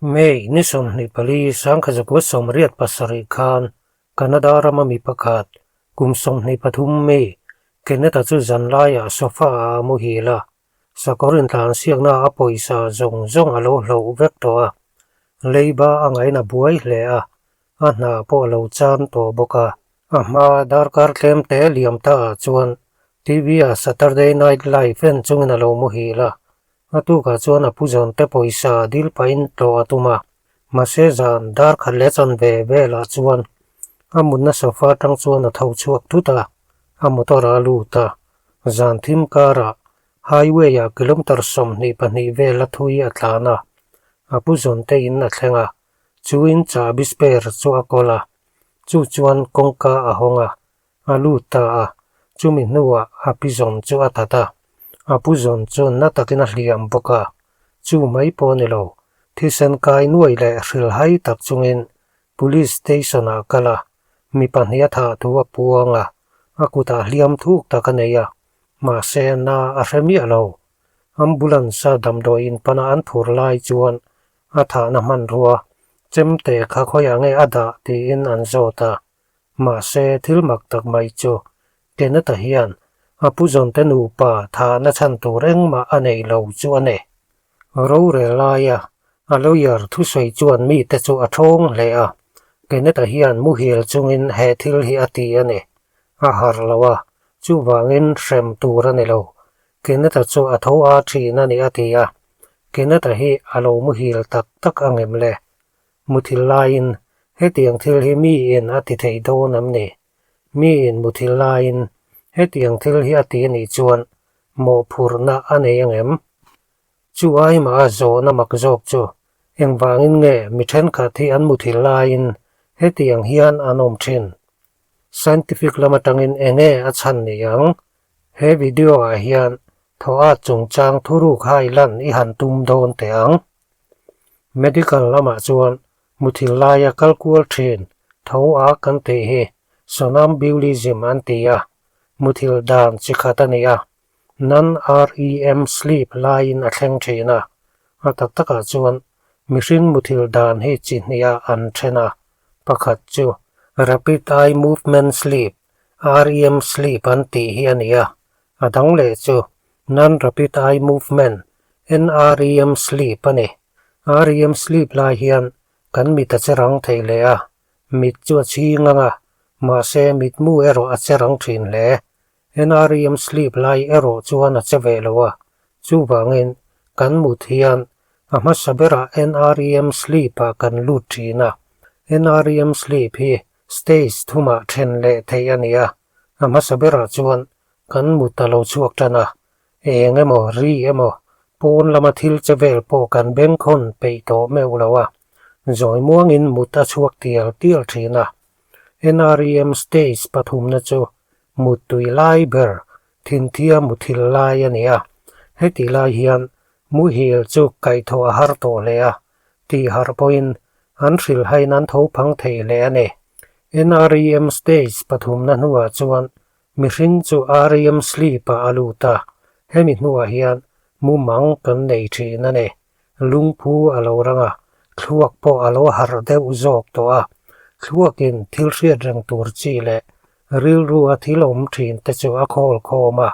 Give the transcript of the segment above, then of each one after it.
May ni 24 1987 khan Canada rama mi pakhat, kum 23 mi, Kenneth-a chu zanlaiah sofa-ah a muhil a, sakawr intlansiakna a pawisa zawng zawng a lo hloh vek tawh a. Leiba a ngaihna buai hle a, a hna pawh a lo chan tawh bawk a. A hma darkar tlem te liam ta ah chuan TV-ah Saturday Night Live en chungin a lo muhil a, A tukah chuan a pu zawnte pawisa dil pahin tlawh a tum a, mahse zan dar khat leh chanve velah chuan a mutna sofa atang chuan a tho chhuak thut a, a motor a lut a, zan thim karah highway-ah kilometer 22 vel a thui a tlan a, a pu zawnte in a thleng a, chu in chahbi spare chu a kawl a, chu chuan kawngka a hawng a, A lut ta a, chumi hnuah a pi zawn chu a that a, a pu zawn chu na takin a hliam bawk a, chu mai pawh ni lo, thisen kai nuai leh hrilhai tak chungin Police Station ah kal a, mi pahnih a thah thu a puang a, a kutah hliam thuk tak a nei a, mahse na a hre miah lo. Ambulance a damdawi in pana an phur lai chuan a thahna hmanrua chemte kha khawiah nge a dah tiin an zawt a, Mahse, thil mak tak mai chu Kenneth-a hian a pu zawnte nupa thahna chhan tur engmah a nei lo chu a ni. Rorel laia a lawyer thusawi chuan mite chu a thawng hle a, Kenneth-a hian muhil chungin he thil hi a ti a ni. A harh lo a, chuvangin hrem tur a ni lo. Kenneth-a chu a tho a thin a ni a ti a, Kenneth-a hi a lo muhil tak tak angem le? Muthil laiin hetiang thil hi miin a ti thei dawn am ni? Miin muthil laiin hetiang thil hi a ti anih chuan mawhphurhna a nei angem? Chu aimah a zawhna mak zawk chu engvangin nge mi thenkhat hi an muthil laiin hetiang hian an awm thin? Scientific lam atangin enge a chhan ni ang? He video ah hian thawh-at chungchang thuruk hai lan i han tum dawn teh ang. Medical lamah chuan muthil laia kal kual thin tho a kan tih hi Somnambulism an ti a, muthil dan chi khat a ni a, non-REM sleep laiin a thleng thin a, a tak takah chuan mihring muthil dan hi chi hniah an then a, pakhat chu Rapid Eye Movement Sleep, REM sleep an tih hi a ni a, a dang leh chu Non-Rapid Eye Movement, NREM sleep a ni. REM sleep lai hian kan mit a che rang thei hle a, mit chu a chhing ang a, mahse mitmu erawh a che rang thin hle. NREM sleep lai erawh chuan a che ve lo a, chuvangin kan mut hian a hmasa berah NREM sleep ah kan lut thin a. NREM sleep hi stage thumah then leh theih a ni a, a hmasa berah chuan kan mut a lo chhuak tan a, Eng emaw, ri emaw, pawn lama thil che vel pawh kan bengkhawn peih tawh meuh lo a, zawi muangin mut a chhuak tial tial thin a. NREM stage pathumna chu mut tui lai ber, thinthia muthil lai a ni a. Heti lai hian muhil chu kaihthawh a har tawh hle a, tih harh pawhin an hrilhhain an tho phang thei hle a ni. NREM stage pathumna hnuah chuan Mihring chu REM sleep ah a lut a, hemi hnuah hian mumang kan nei thin a ni. Lungphu a lo rang a, thluak pawh a lo harh deuh zawk tawh a. Thluakin thil hriat reng tur chi leh rilru a thil awm thin te chu a khawl khawm a,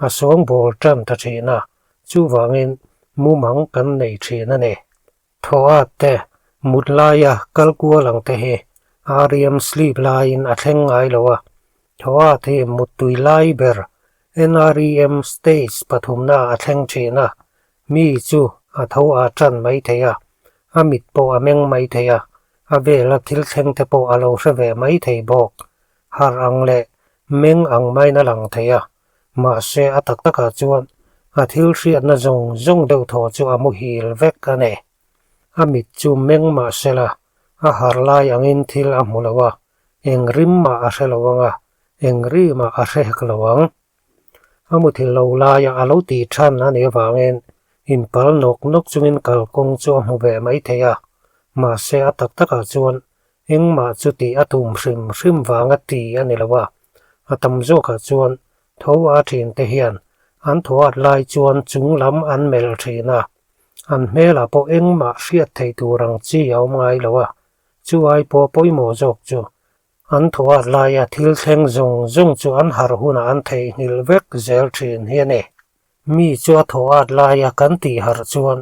a sawngbawl tan ta thin a, chuvangin mumang kan nei thin a ni. Thawh te, mut laia kal kual ang te hi REM sleep laiin a thleng ngai lo a, thawh hi mut tui lai ber NREM stage pathumna a thleng thin a, mi chu a tho a tan mai thei a, a mit pawh a meng mai thei a, a vela thil thleng te pawh a lo hre ve mai thei bawk. Harh ang leh meng ang maiin a lang thei a, Mahse, a tak takah chuan a thil hriatna zawng zawng deuh thaw chu a muhil vek a ni. A mit chu meng mah sela, a har lai angin thil a hmu lo a, eng rim mah a hre lo ang a, eng ri mah a hre hek lo ang. A muthil lo laia a lo tih than a nih avangin inpal nawk nawk chungin kalkawng chu a hmu ve mai thei a, mahse a tak takah chuan Engmah chu tih a tum hrim hrim vanga ti a ni lo a, a tam zawkah chuan tho a thin te hian an tho at lai chuan chung lam an melh thin a. An hmelah pawh engmah hriat theih tur ang chi a awm ngai lo a, chu ai pawh pawimawh zawk chu an thawh at laia thil thleng zawng zawng chu an harh hunah an theihnghilh vek zel thin hi a ni. Mi chu a thawh at laia kan tih harh chuan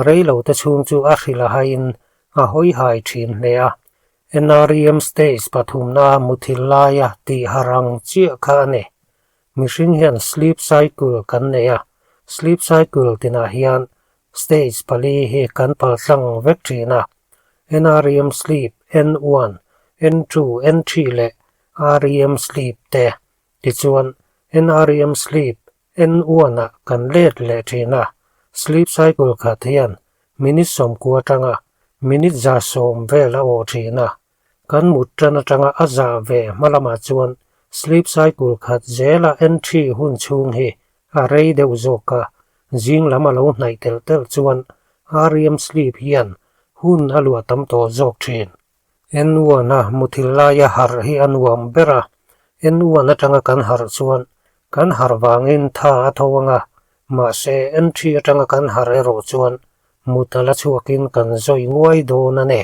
rei lo te chhung chu a hrilh a haiin a hawi hai thin hle a. NREM stage pathumna muthilh laia tih harh ang chiah kha a ni. Mihring hian sleep cycle kan nei a, sleep cycle tinah hian stage pali hi kan paltlang vek thin a. NREM sleep, N1, N2, N3 leh REM sleep te. Tichuan, NREM sleep, N1-ah kan let leh thin a, sleep cycle khat hian minute sawmkua atanga minute 110 vel a awh thin a. Kan mut tan atanga a zah ve hma lamah chuan sleep cycle khat zela entry hun chhung hi a rei deuh zawk a, zing lam a lo hnaih telh telh chuan REM sleep hian hun a luah tam tawh zawk thin. N1-a muthilh laia harh hi a nuam ber a, N1 atanga kan harh chuan kan harh vangin tha a tho anga, mahse entry atanga kan harh erawh chuan mut a la chhuakin kan zawi nguai dawn a ni.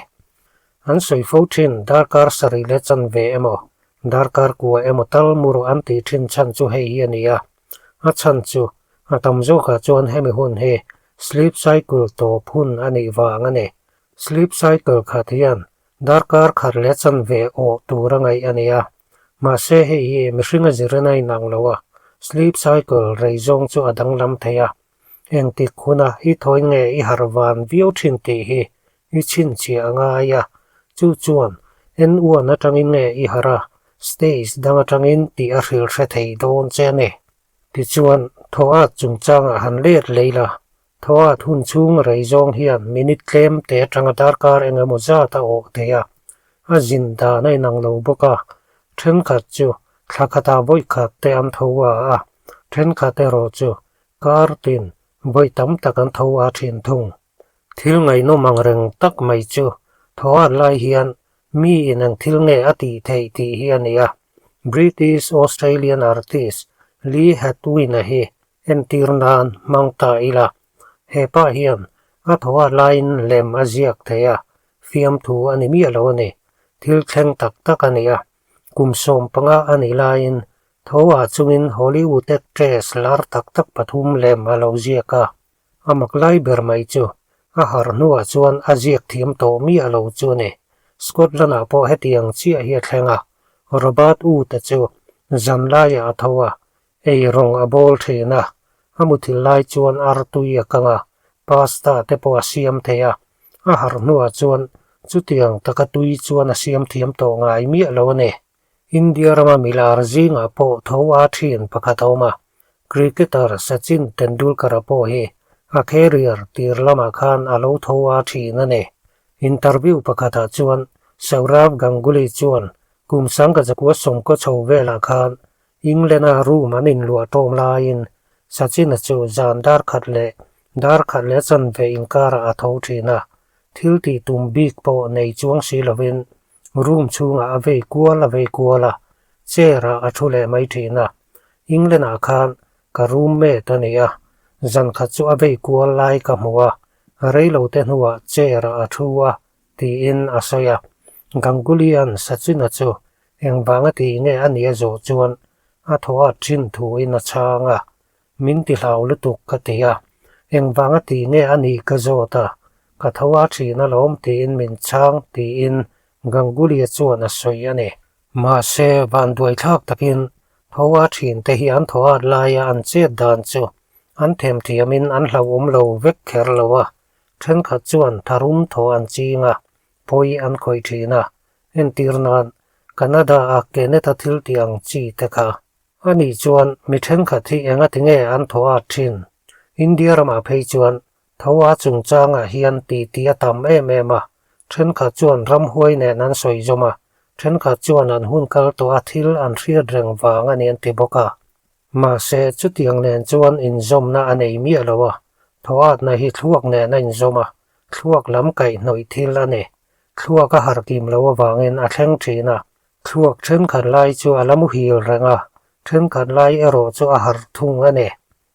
An sawi fo thin, darkar sarih leh chanve emaw, darkar kua emaw tal mu rawh an tih thin chhan chu hei hi a ni a. A chhan chu, a tam zawkah chuan hemi hun hi sleep cycle tawp hun a nih vang a ni. Sleep cycle khat hian darkar khat leh chanve awh tur a ngaih a ni a. Mahse hei hi mihring a zirin a inang lo a, sleep cycle rei zawng chu a danglam thei a. Engtik huna i thawi nge i harh van viau thin tih hi i chhinchhiah a ngai a, chu chuan en uan atangin nge i harh a, stage dang atangin tih a hrilh hre thei dawn che a ni. Tichuan, thawhat chungchangah han let lei la, thawhat hun chhung rei zawng hian minute tlem te atanga darkar eng emaw zat a awh thei a, a zin dan a inang lo bawk a, thenkhat chu thla khatah vawi khat te an tho a a, thenkhat erawh chu kar tin vawi tam tak an tho a thin thung. Thil ngaihnawm ang reng tak mai chu thawhat lai hian mi in eng thil nge a tih theih tih hi a ni a. British Australian artist Lee Hatwin-a hi entir nan hmang ta ila. He pa hian a thawhat laiin lem a ziak thei a, fiamthu a ni miah lo a ni. Thil thleng tak tak a ni a. Kum 15 a nih laiin tho ah chungin Hollywood actress lar tak tak pathum lem a lo ziak a. A mak lai ber mai chu a harh hnuah chuan a ziak thiam tawh miah lo chu a ni. Scotland-ah pawh hetiang chiah hi a thleng a, Robert Wood-a chu zan laiah a tho a, ei rawng a bawl thin a, a muthilh lai chuan artui a kang a, pasta te pawh a siam thei a, a harh hnuah chuan chutiang taka tui chuan a siam thiam tawh ngai miah lo a ni. India rama milar zingah pawh tho a thin pakhat a awm a, Cricketer Sachin Tendulkar-a pawh hi a career tir lamah khan a lo tho a thin a ni. Interview pakhatah chuan Sourav Ganguly chuan kum 1990 chho velah khan England-a room an inluah tawm laiin Sachin-a chu zan dar khat leh dar khat leh chanve inkarah a tho thin a, thil tih tum bik pawh nei chuang si lovin Room chhungah a vei kual a vei kual a, chair ah a thu leh mai thin a. England ah khan ka roommate a ni a, zan khat chu a vei kual lai ka hmu a, reilo te hnuah chair ah a thu a, tiin a sawi a. Ganguly-a'n Sachin-a chu engvanga tih nge a nih a zawh chuan a thaw at thin thuin a chhang a, Min ti hlau lutuk ka ti a, engvanga ti nge a nih ka zawt a, ka tho a thin alawm tiin min chhang tiin Ganguly-a chuan a sawi a ni. Mahse, vanduai thlak takin tho a thin te hi an thaw at laia an chet dan chu an themthiamin an hlauhawm lo vek kher lo a, thenkhat chuan tharum thaw an ching a, pawi an khawih thin a, entir nan Canada-a Kenneth-a thil tih ang chi te kha. A nih chuan mi thenkhat hi enga ti nge an thaw at thin? India ramah phei chuan tho a chungchangah hian titi a tam em em a, thenkhat chuan ramhuai nen an sawi zawm a, thenkhat chuan an hun kal tawh a thil an hriat reng vang a ni an ti bawk a. Mahse, chutiang nen chuan inzawmna a nei miah lo a, thaw atna hi thluak nen a inzawm a, thluak lam kaihhnawih thil a ni. Thluak a harh kim loh avangin a thleng thin a, Thluak thenkhat lai chu a la muhil reng a, thenkhat lai erawh chu a harh thung a ni.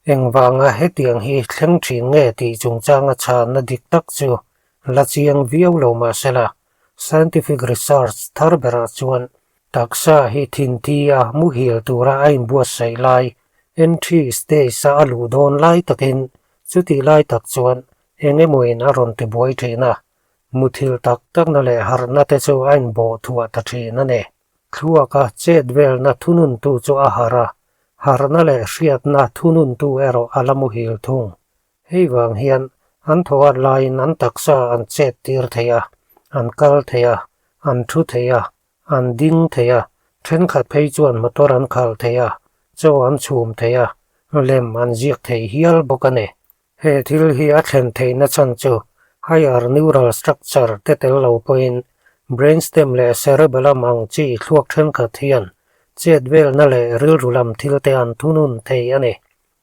Engvanga hetiang hi thleng thin nge tih chungchanga chhanna dik tak chu la chiang viau lo mah sela, scientific research thar berah chuan taksa hi thinthi a muhil tura a inbuatsaih lai, entry stage-a a luh dawn lai takin chutih lai tak chuan eng emawin a rawn tibuai thin a, muthilh tak takna leh harhna te chu a inbawh thuah ta thin a ni. Thluaka chet velna thununtu chu a harh a, harhna leh hriatna thununtu erawh a la muhil thung. Hei vang hian an thawhat laiin an taksa an chet tir thei a, an kal thei a, an thu thei a, an ding thei a, thenkhat phei chuan motor an khalh thei a, chaw an chhum thei a, lem an ziak thei hial bawk a ni. He thil hi a thlen theihna chhan chu higher neural structure te tel lo pawhin brainstem leh cerebellum ang chi thluak thenkhat hian chet velna leh rilru lam thil te an thunun thei a ni.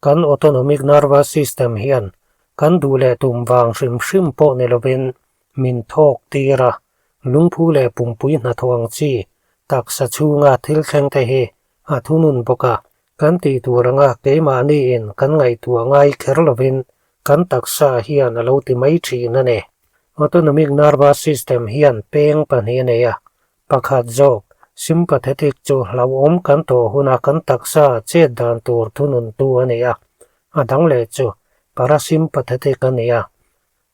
Kan autonomic nervous system hian kan duh leh tum vang hrim hrim pawh ni lovin min thawk tir a, lungphu leh pumpui hnathawh ang chi taksa chhunga thil thleng te hi a thunun bawk a. Kan tih tur anga keimahniin kan ngaihtuah ngai kher lovin kan taksa hian a lo ti mai thin a ni. Autonomic nervous system hian peng pahnih a nei a, pakhat zawk, sympathetic chu hlauhawm kan tawh huna kan taksa chet dan tur thununtu a ni a, a dang leh chu parasympathetic a ni a.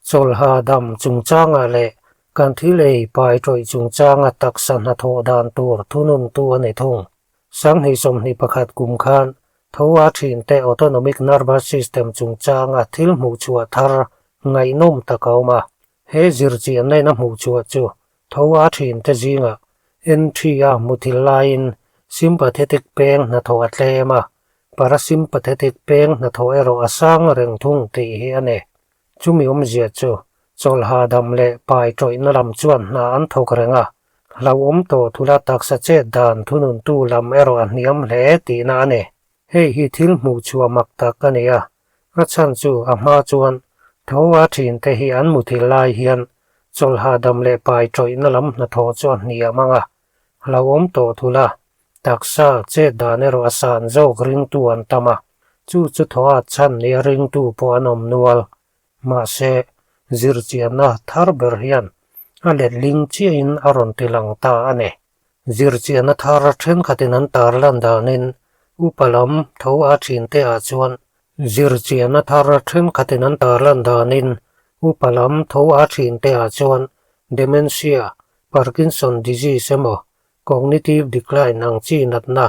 Chawlha dam chungchangah leh kan thil ei pai tawih chungchanga taksa hnathawh dan tur thununtu a ni thung. 2021 kum khan tho a thinte autonomic nervous system chungchanga thil hmuhchhuah thar ngaihnawm tak a awm a. He zirchianna in a hmuhchhuah chu tho a thinte zingah entry-a muthilh laiin sympathetic peng hnathawh a tlem a, parasympathetic peng hnathawh erawh a sang reng thung tih hi a ni. Chumi awmzia chu chawlhhahdam leh pai tawihna lam chuan hna an thawk reng a, Hlauhawm tawh thula taksa chet dan thununtu lam erawh a hniam hle tihna a ni. Hei hi thil hmuhchhuah mak tak a ni a, a chhan chu a hma chuan tho a thinte hi an muthilh lai hian chawlhhahdam leh pai tawihna lam hnathawh chu a hniam ang a, hlauhawm tawh thula taksa chet dan erawh a san zawk ringtu an tam a, chu chu thaw a chhan nia ringtu pawh an awm nual. Mahse, zirchianna thar ber hian a letling chiahin a rawn ti lang ta a ni. Zirchianna thar thenkhatin an tarlan danin upa lam tho a thinte ah chuan Zirchianna thar thenkhatin an tarlan danin upa lam tho a thinte ah chuan dementia, Parkinson disease emaw cognitive decline ang chi natna,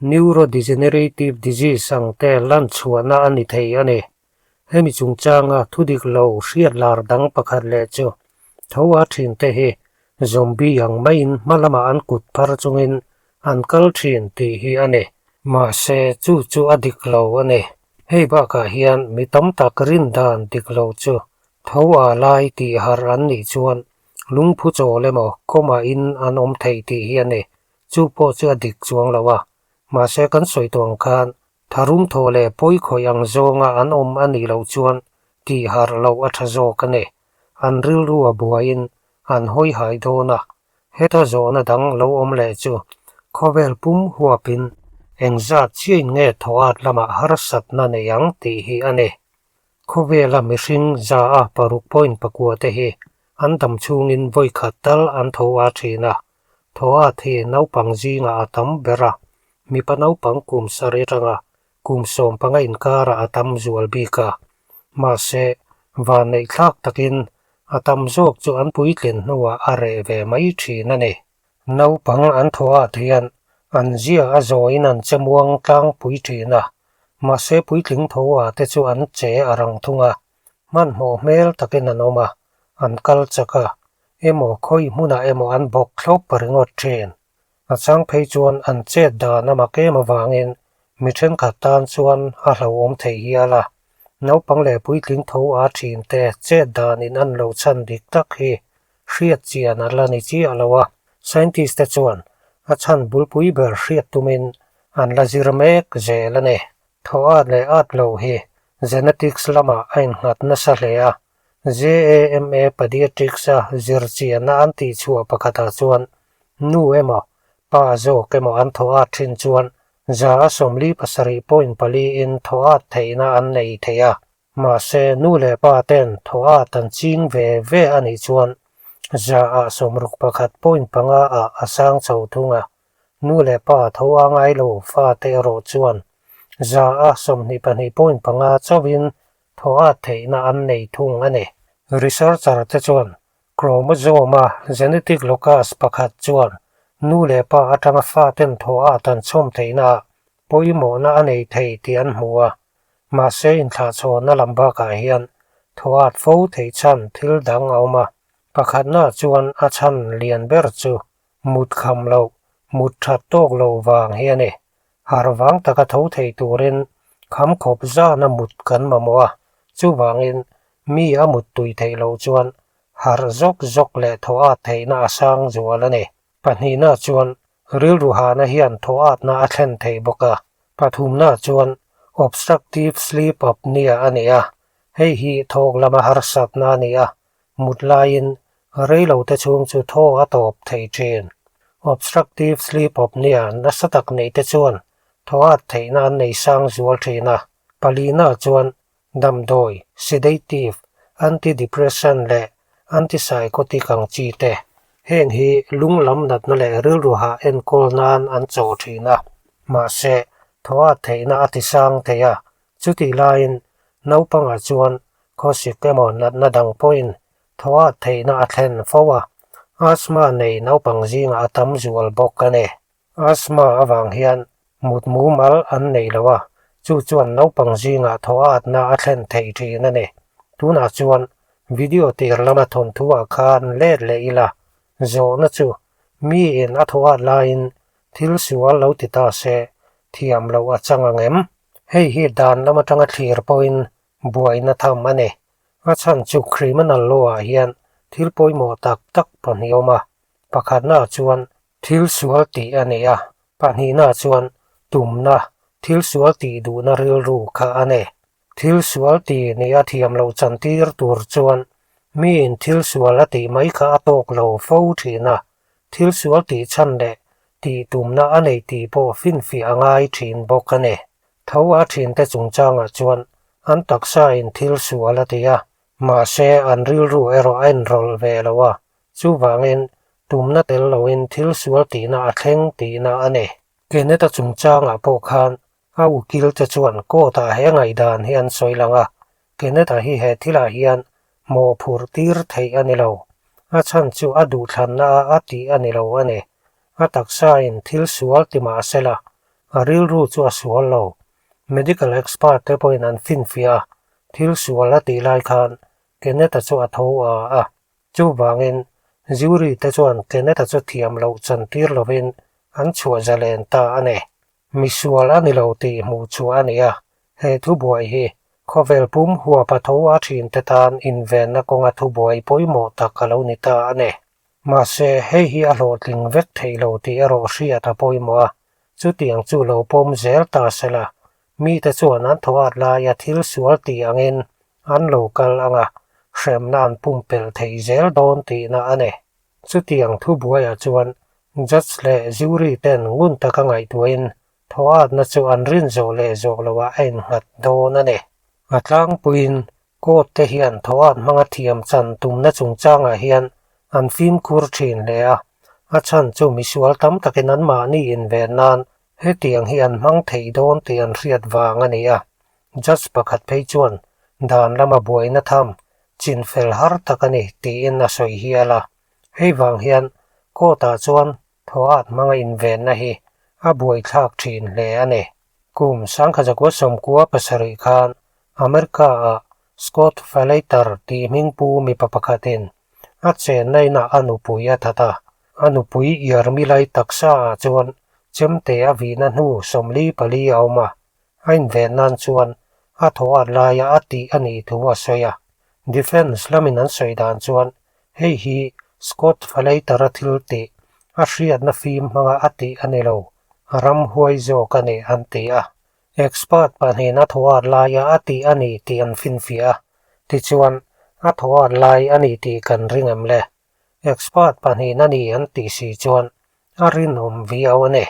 neurodegenerative disease ang te lan chhuahna a ni thei a ni. Hemi chungchanga thudik lo hriat lar dang pakhat leh chu tho a thinte hi zombie ang maiin hma lamah an kut phar chungin an kal thin tih hi a ni. Mahse, chu chu a dik lo a ni. Hei bakah hian mi tam tak rin dan dik lo chu tho a lai tih harh an nih chuan lungphu chawl emaw coma in an awm thei tih hi a ni. Chu pawh chu a dik chuang lo a. Mahse, kan sawi tawh ang khan Tharum thaw leh pawi khawih ang zawnga an awm a nih loh chuan tih harh loh a tha zawk a ni. An rilru a buaiin an hawi hai dawn a, heta zawhna dang lo awm leh chu khawvel pum huapin engzat chiain nge thaw at lamah harsatna nei ang tih hi a ni. Khawvela mihring za a 6.4 te hi an dam chhungin vawi khat tal an tho a thin a, Thaw at hi naupang zingah a tam ber a, mipa naupang kum sarih atanga kum 15 inkarah a tam zual bik a. Mahse, vanneih thlak takin a tam zawk chu an puitlin hnuah a reh ve mai thin a ni. Naupang an thaw at hian an zia a zawiin an che muang tlangpui thin a, mahse puitling tho a te chu an che a rang thung a, Hmanhmawh hmel takin an awm a, an kal chak a, emaw khawi hmunah emaw an bawk thlawp ringawt thin. A chang phei chuan an chet dan a mak em avangin mi thenkhat tan chuan a hlauhawm thei hial a, naupang leh puitling tho a thin te chet danin an lo chhan dik tak hi hriat chian a la ni chiah lo a, scientist te chuan a chhan bulpui ber hriat tumin an la zir mek zel a ni. Thaw at leh at lo hi genetics lamah a innghat nasa hle a, JAMA Pediatrics-a zirchianna an tihchhuah pakhatah chuan nu emaw pa zawk emaw an thaw at thin chuan 47 point pali in thaw at theihna an nei thei a. Mahse, nu leh pa ten thaw at an ching ve ve a nih chuan 61 point panga ah a sang chho thung a. Nu leh pa tho a ngai lo fate erawh chuan 22 point panga chauhin thaw at theihna an nei thung a ni. Researcher te chuan Chromosome-a genetic locus pakhat chuan nu leh pa atanga faten thaw at an chhawm theihnaah pawimawhna a nei thei tih an hmu a. Mahse inthlahchhawnna lam bakah hian thaw at fo theih chhan thil dang a awm a. Pakhatna chuan a chhan lian ber chu mut kham loh, mut that tawk loh vang hi a ni. Har vang taka tho thei turin kham khawp zana mut kan mamawh a, chuvangin mi a mut tui theih loh chuan harh zawk zawk leh thaw at theihna a sang zual a ni. Pahnihna chuan rilru hahna hian thaw atna a thlen thei bawk a, pathumna chuan obstructive sleep apnea a ni a, hei hi thawk lama harsatna a ni a, Mut laiin reilote chhung chu thaw a tawp thei thin. Obstructive sleep apnea nasa tak neite chuan thaw at theihna an nei sang zual thin a. Palina chuan damdawi, sedative, antidepressant leh antipsychotic ang chi te. Heng hi lung lam natna leh rilru hah enkawl nan an chawh thin a. Mahse, thaw at theihna a ti sang thei a, Chutih laiin naupangah chuan khawsik emaw natna dang pawhin thaw at theihna a thlen fo a, asthma nei naupang zingah a tam zual bawk a ni. Asthma avang hian mut mumal an nei lo a, chu chuan naupang zingah thaw atna a thlen thei thin a ni. Tunah chuan video tir lama thawnthuah khan let leh ila, zawhna chu miin a thaw at laiin thil sual lo ti ta se thiam loh a chang ang em? Hei hi dan lam atanga thlir pawhin buaina tham a ni. A chhan chu criminal law ah hian thil pawimawh tak tak pahnih a awm a, pakhatna chuan thil sual tih a ni a, pahnihna chuan tumna, thil sual tih duhna rilru kha a ni. Thil sual tih nia thiam loh chantir tur chuan miin thil sual a tih mai kha a tawk lo fo thin a, thil sual tih chhan leh tih tumna a nei tih pawh finfiah a ngai thin bawk a ni. Tho a thinte chungchangah chuan an taksa in thil sual a ti a, mahse an rilru erawh a enrawlh ve lo a, chuvangin tumna tel loin thil sual tihna a thleng tihna a ni. Kenneth-a chungchangah pawh khan A ukil te chuan court ah he ngaihdan hi an sawi lang a, Kenneth-a hi he thilah hian mawhphurh tir theih a ni lo. A chhan chu a duhthlanna a a tih a ni lo a ni. A taksa in thil sual ti mah sela, a rilru chu a sual lo. Medical expert te pawhin an finfiah a, thil sual a tih lai khan Kenneth-a chu a tho a a. Chuvangin, jury te chuan Kenneth-a chu thiam loh chantir lovin an chhuah zalen ta a ni. Misual a ni lo tih hmuh chhuah a ni a, he thubuai hi khawvel pum huapa tho a thinte tan invenna kawnga thubuai pawimawh tak a lo ni ta a ni. Mahse, hei hi a hlawhtling vek theih lo tih erawh hriat a pawimawh a, chutiang chu lo pawm zel ta se la, mite chuan an tho at laia thil sual tih angin an lo kal ang a, hremna an pumpelh thei zel dawn tihna a ni. Chutiang thubuaiah chuan Judge leh jury ten ngun taka ngaihtuahin thawhatna chu an rin zawh leh zawh loah a innghat dawn a ni. A tlangpuiin court te hian thawhat hmanga thiam chan tumna chungchangah hian an fimkhur thin hle a, a chhan chu misual tam takin anmahni inven nan hetiang hi an hmang thei dawn tih an hriat vang a ni a. Judge pakhat phei chuan dan lama buaina tham chinfel har tak a ni tiin a sawi hial a. Hei vang hian court-ah chuan thawhat hmanga invenna hi a buaithlak thin hle a ni. Kum 1997 khan America-ah Scott Falater tih hmingpu mipa pakhatin a chenna inah a nupui a that a. A nupui iarmi lai taksaah chuan chemte a vihna hnu 44 a awm a. A inven nan chuan a thawhat laia a tih a nih thu a sawi a. Defence lamin an sawi dan chuan Hei hi Scott Falater-a thil tih, a hriatna fim hmanga a tih a ni lo, ramhuai zawk a ni an ti a. Expert pahnihin a thawat laia a tih a ni tih an finfiah a, tichuan a thawat lai a ni tih kan ring em le? Expert pahnihin a ni an tih si chuan a rinawm viau a ni.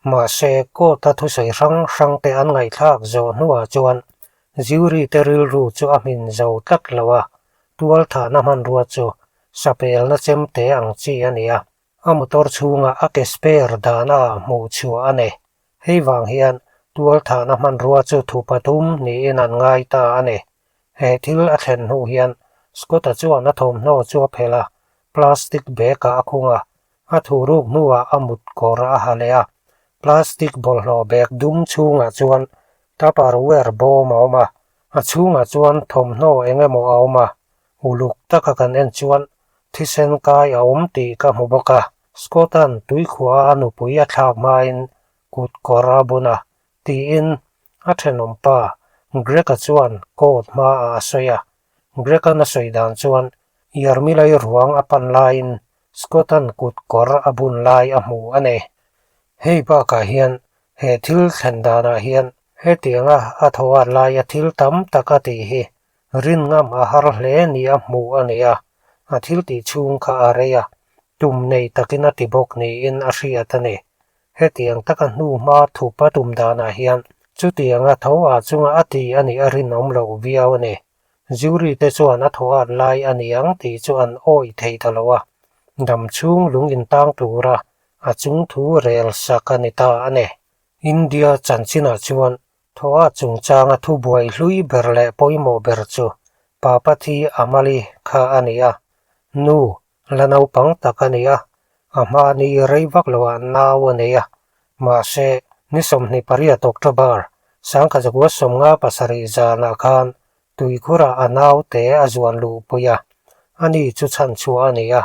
Mahse, court-a thusawi hrang hrangte an ngaihthlak zawh hnuah chuan jury te rilru chu a hmin zo tlat lo a, tualthahna hmanrua chu sapelna chemte ang chi a ni a, a motor chhunga a ke spare dahna ah hmuh chhuah a ni. Hei vang hian tualthahna hmanrua chu thu pathum niin an ngai ta a ni. He thil a thlen hnu hian Scott-a chuan a thawmhnaw chu a phelh a, plastic bag-ah a khung a, a thuruk hnuah a mut kawr a ha leh a. Plastic bawlhhlawh bag dum chhungah chuan Tupperware bawm a awm a, a chhungah chuan thawmhnaw eng emaw a awm a, uluk taka kan en chuan thisen kai a awm tih ka hmu bawk a. Scott-a'n tuikhua a nupui a thlak hmain kut kawr a bun a, tiin a thenawmpa Greg-a chuan court hmaah a sawi a. Greg-a'n a sawi dan chuan Yarmilai ruang a pan laiin Scott-a'n kut kawr a bun lai a hmu a ni. Hei bakah hian he thil thlen danah hian hetianga a thaw at laia thil tam tak a tih hi rin ngam a har hle ni a hmuh a ni a, a thil tih chhung kha a rei a, tum nei takin a ti bawk niin a hriat a ni. Hetiang taka hnu hma thup a tum danah hian chutianga tho ah chunga a ti a nih a rinawm loh viau a ni. Jury te chuan a thaw at lai a ni ang tih chu an awih thei ta lo a, dam chhung lung intang tura a chung thu rel sak a ni ta a ni. India chanchinah chuan thaw at chungchanga thubuai hlui ber leh pawimawh ber chu Papathi Amali kha a ni a, nu La naupang tak a ni a, a hmahni rei vak loah nau a nei a. Mahse, ni 28 October, 1957 zanah khan tuikhurah a naute a zuan luhpui a, ani chu chhanchhuah a ni a,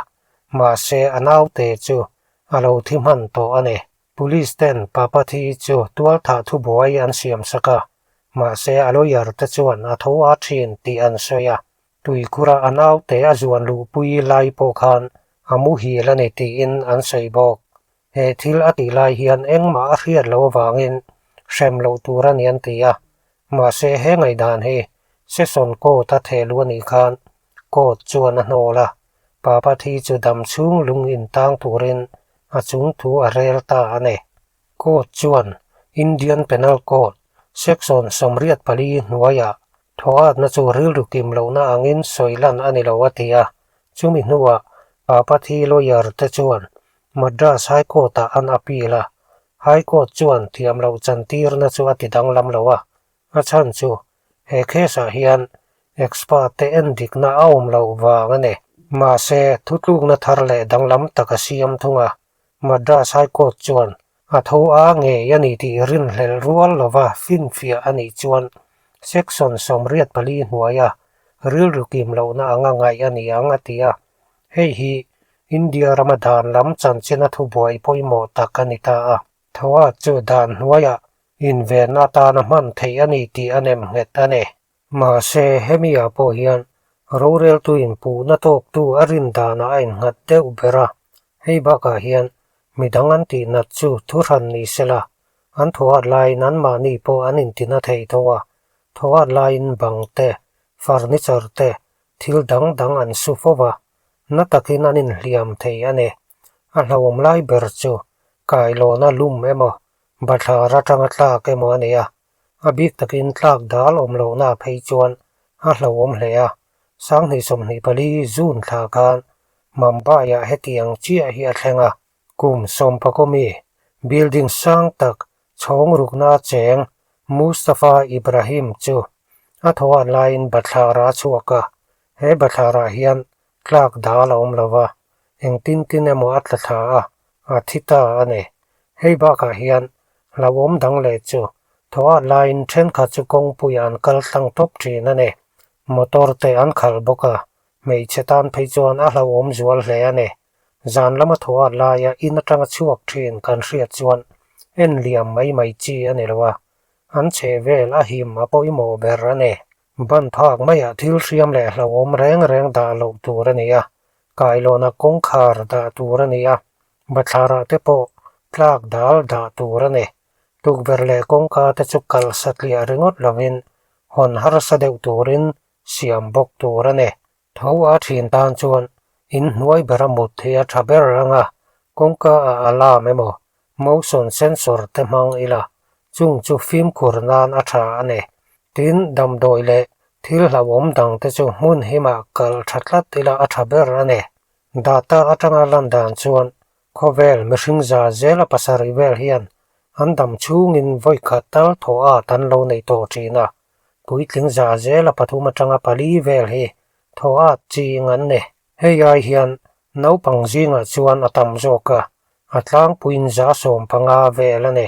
mahse a naute chu a lo thi hman tawh a ni. Police ten Papathi chu tualthah thubuai an siamsak a, mahse a lawyer te chuan a tho a thin tih an sawi a. Tuikhura a naute a zuan luhpui lai pawh khan a muhil a ni tiin an sawi bawk. He thil a tih lai hian engmah a hriat loh avangin hrem loh tur a ni an ti a. Mahse he ngaihdan hi Session Court a theh luh a nih khan Court chuan a hnawl a, Papa thi chu dam chhung lung intang turin a chung thu a rel ta a ni. Court chuan Indian Penal Code Section 84 hnuaiah thawhatna chu rilru kim lohna angin sawi lan a ni lo a ti a, chumi hnuah Papathi lawyer te chuan Madras High Court-ah an appeal a, High Court chuan thiam loh chantirna chu a ti danglam lo a, a chhan chu he case-ah hian expert te endikna a awm loh vang a ni. Mahse, thutlukna thar leh danglam tak a siam thung a, Madras High Court chuan a tho a ngei a ni tih rinhlelh rual lova finfiah a nih chuan Section 84 hnuaia rilru kim lohna anga ngaih a ni ang a ti a, hei hi India rama dan lam chanchina thubuai pawimawh tak a ni ta a. Thoa chu dan hnuaiah invenna atana hman theih a ni tih a nem nghet a ni. Mahse, hemi-ah pawh hian roreltu inpuhna tawktu a rin danah a innghat deuh ber a, hei bakah hian midang an tihnat chu thuhran ni sela, an thawhat laiin anmahni pawh an intina thei tho a, thawhat laiin bang te, furniture te, thil dang dang an su fo va, na takin an inhliam thei a ni. A hlauhawm lai ber chu kailawna lum emaw, bathlar atanga tlak emaw a ni a, A bik takin tlak dal awm lohna phei chuan a hlauhawm hle a, 2024 June thla khan Mumbai-ah hetiang chiah hi a thleng a, kum sawmpakawmi building sang tak chhawng rukna cheng Mustafa Ibrahim chu a thawhat laiin bathlar a chhuak a, he bathlarah hian tlak dal a awm lo va, engtin tin emaw a tla thla a, a thi ta a ni. Hei bakah hian hlauhawm dang leh chu thawhat laiin thenkhat chu kawngpuiah an kal tlang tawp thin a ni. Motor te an khalh bawk a, hmeichhe tan phei chuan a hlauhawm zual hle a ni. Zan lama thawhat laia in atanga chhuak thin kan hriat chuan en liam mai mai chi a ni lo a, an chhehvel a him a pawimawh ber a ni. Ban phak maiah thil hriam leh hlauhawm reng reng dah loh tur a ni a, kailawnah kawngkhar dah tur a ni a, bathlarah te pawh tlak dal dah tur a ni. Tukverh leh kawngka te chu kalh satliah ringawt lovin hawn harsa deuh turin siam bawk tur a ni. Tho a thin tan chuan in hnuai bera mut hi a tha ber ang a, kawngka ah alarm emaw? Motion sensor te hmang ila, chung chu fimkhur nan a tha a ni. Tin, damdawi leh thil hlauhawm dang te chu hmun himah kal tha tlat ila a tha ber a ni. Data atanga lan dan chuan khawvel mihring za zela pasarih vel hian an dam chhungin vawi khat tal thaw at an lo nei tawh thin a, puitling za zela pathum atanga pali vel hi thaw at ching an ni. Hei ai hian naupang zingah chuan a tam zawk a, a tlangpuiin za 15 vel a ni.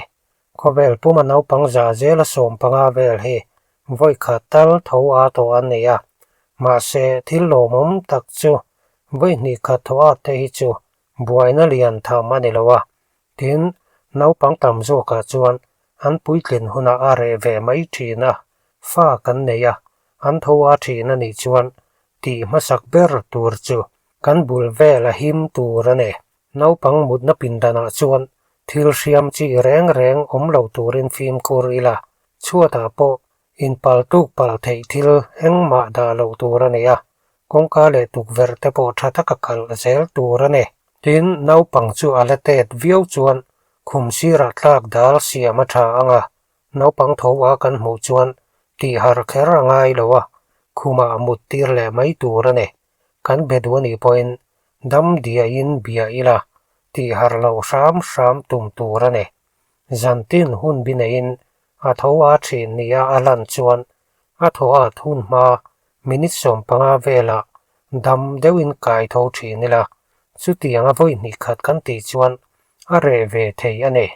Khawvel puma naupang za zela 15 vel hi vawi khat tal tho a tawh an nei a, mahse thil lawmawm tak chu vawi hnih khat thaw at te hi chu buaina lian tham a ni lo a, tin, naupang tam zawkah chuan an puitlin hunah a reh ve mai thin a, fa kan nei a, an tho a thin a nih chuan tih hmasak ber tur chu kan bul vel a him tur a ni. Naupang mutna pindanah chuan thil hriam chi reng reng awm lo turin fimkhur ila, chhuatah pawh inpal tuk pal theih thil engmah dah loh tur a ni a, kawngka leh tukverh te pawh tha taka kalh zel tur a ni. Tin, naupang chu a la tet viau chuan khum sirah tlak dal siam a tha ang a, naupang tho a kan hmuh chuan tih har kher a ngai lo a, khumah mut tir leh mai tur a ni. Kan be duh a nih pawhin dam diahin bia ila tih harh loh hram hram tum tur a ni. Zantin hun bi neiin a tho a thin nia a lan chuan a thaw at hun hma minute 15 velah dam deuhin kai tho thin ila, chutianga vawi hnih khat kan tih chuan a reh ve thei a ni.